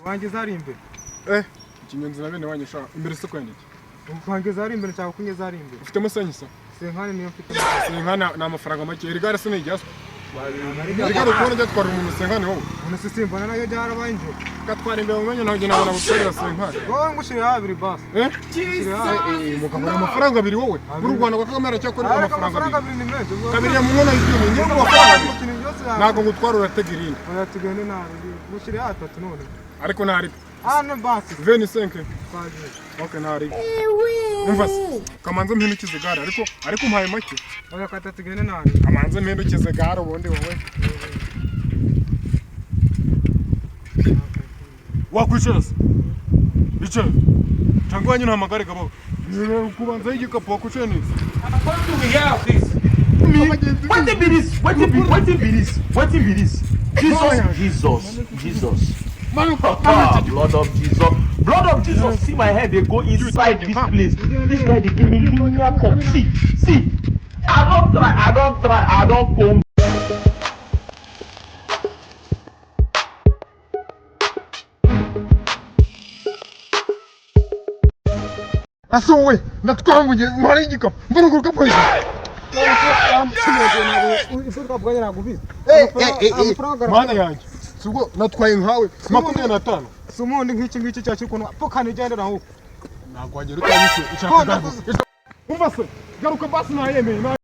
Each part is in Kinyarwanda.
Wangeze hari imbere. Ikinyonzi na bene wanyu sha imbere se kwandiki. Wangeze hari imbere cyangwa kunyeza hari imbere. Ufitemo senyisa. Senkani niyo mfite. Senkani ni amafaranga make. Iri gare se ni iryaswe. Iri gare ukubona ryatwara umuntu senkani wowe. None se simbona nayo byarabaye injoro. Gatwara imbere mu menyo ntabwo nabona gutwarira senkani. Wowe ngushyiriyeho abiri basi. Eh? Ngushyiriyeho Mugabo ni amafaranga abiri wowe. Muri Rwanda kwa Kagame aracyakorera abiri. amafaranga Amafaranga abiri. abiri ni menshi. Kabiri ya mu nkono y'ibyuma ngiye ku mafaranga abiri. Ikintu byose yawe. Ntabwo ngutwara uratega irindi. Oya tugende nabi. Ngushyiriyeho atatu none. Ariko ntari. Ane basi. 25. Twagiye. Okay ntari. Umva se. Kamanze mpindukize igare ariko umpaye make. Oya kata tugende nabi. Kamanze mpindukize igare ubundi wowe. Wakwicara se? Icara. Cyangwa wanyu ntamagare gabo. Kubanza igikapu wakwicaye neza. What do we hear of this? Wetin be this? Wetin be wetin be this? Wetin be this? Jesus, Jesus, Jesus. Ah, blood of Jesus. Blood of Jesus. See my head, they go inside this place. This guy, they give me linear cup. See, see. I don't try, I don't try, I don't come. Ase wowe ndatwambuye ntwara igikapu mbona ngo urukapu hejuru. Ese twavuganye ntabwo ubizi. Amafaranga Mana yanjye si ubwo natwaye nkawe 25. si umundi nk'iki ngiki cyacu ukuntu pfukana igendera aho. Ntabwo wagera utanyishyuye ushaka kugaruka. Umva se garuka basi nayemeye.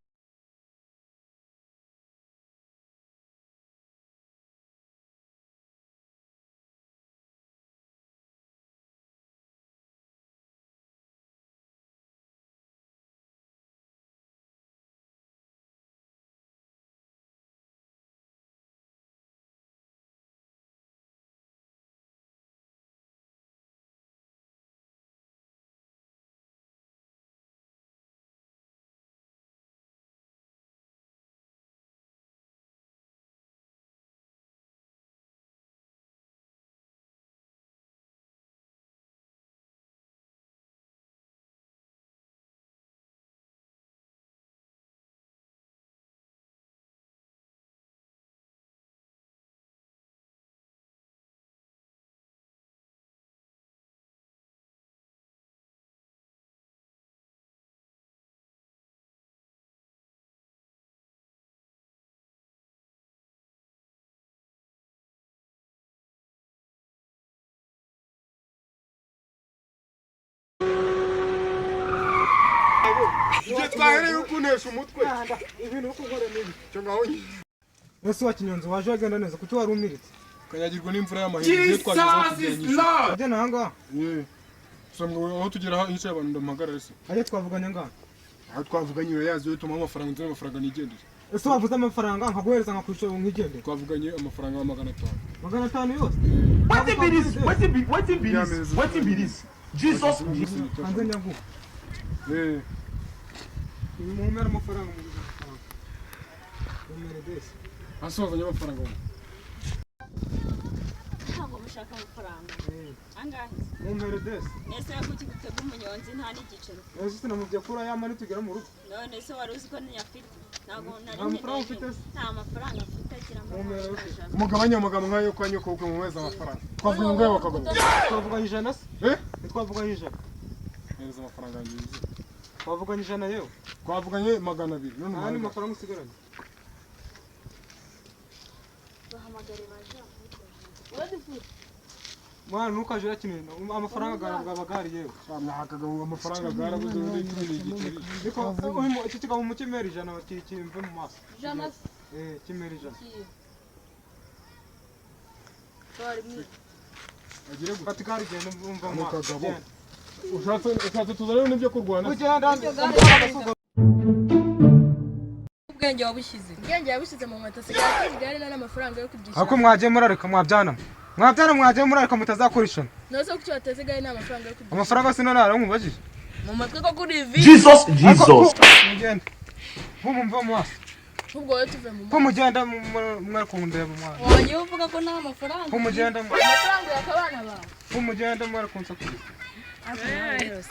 Igihe twahereye ukuntesha umutwe. Ibintu uri gukora ni ibi. Cyo ngaho nyine. Ese wa kinyonzi waje wagenda neza kuki wari umiritse? Kanyagirwa n'imvura y'amahindu igihe twagezeho tugiye nyishyura. Agenda aha ngaha. So ngo aho tugera hicaye abantu ndamuhagarare se. Ajye twavuganye ngaha. Aho twavuganye urayazi yo tumuha amafaranga nzane amafaranga nigendere. Ese wavuze amafaranga nkaguhereza nkakwishyura nkigendera. Twavuganye amafaranga ya 500. 500 yose. Wetin be this? Wetin be wetin be this? Wetin be this? Jesus, Jesus. Hanze nyaguha. Eh. Mumere amafaranga mu amafaranga. Mumere desi. Asozanye amafaranga wowe. Ntabwo mushaka amafaranga angahe? Mumere desi. Ese kuki gutega umunyonzi nta n'igiceri? Ese sinamubye kuri aya mani tugera mu rugo. None se wari uzi ko ntiyafite? Ntabwo nari Nta mafaranga ufite se? Nta mafaranga mfite agira Mumere amafaranga ijana. Mugabanye amagambo nk'ayo kwa nyoko ukwe mumeze amafaranga. Twavuganye ngayo bakagabo. Twavuganye ijana se? Eh? Ntitwavuganye ijana. Hereza amafaranga yanjye yuzuye. Twavuganye ijana yewe. Twavuganye 200. None Nta umpaye mafaranga usigaranye. Bahamagare baje bakubikora. Mwana ntukaje urakinira amafaranga aba gahari yewe. Nakagabo amafaranga garabuze muri 10 ni igiceri. Niko iki kigabo mu kimera ijana kimve mu maso. Ijana se? Kimera ijana. Agire gute? Fata igare ugende umva mu maso. Kagabo. Ushatse tuzane n'ibyo kurwana. Ugenda. Ubwenge wabushyize. Ubwenge yabushyize mu nkweto asigaye ateza igare nta n'amafaranga yo kuryishyura. Ako mwagiye murareka mwabyana. Mwabyana mwagiye murareka mutazakoreshana. None se kuki wateza igare nta mafaranga yo kuryishyura? Amafaranga sinarara nkubajije. Mu matwi ko kuri ivi. Jesus, Jesus. Mugende. Mumva mu maso. Ahubwo wowe tuve mu Ko mugenda mwari kundeba mwana. Wagiye uvuga ko nta mafaranga. Ko mugenda Amafaranga yakabana bawe. ko mugenda mwari kunsakuriza.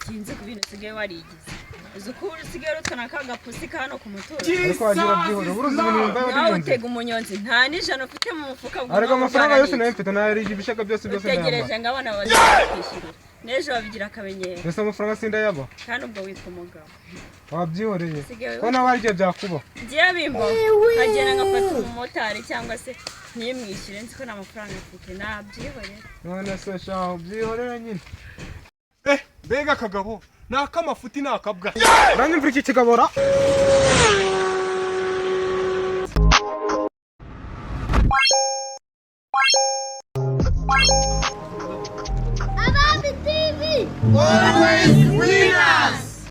Sinzi ku bintu usigaye warigize. Uzi ko usigaye urutwa na ka gapusi ka hano ku muturo? Ariko wagira byihorera, uburuzi ibintu bimbaye Nawe by'inzu. utega umunyonzi, nta n'ijana ufite mu mufuka. Ariko amafaranga yose nayo mfite, nayarije ibishaka byose byose Utegereje ndayamara. ngo abana bazakwishyurira n'ejo, babigira akamenyero. Mbese amafaranga sindayaba? Kandi ubwo witwa umugabo. Wabyihoreye. Usigaye Ko nawe aribyo byakuba. Ngiye bimbo nkagenda ngafata umumotari cyangwa se ntimwishyure, nzi ko nta mafaranga mfite, nabyihorera. None se shaho, byihorere nyine. Eh, mbega akagabo ni ak'amafuti, ni akabwa. Uranyumvira iki kigabora?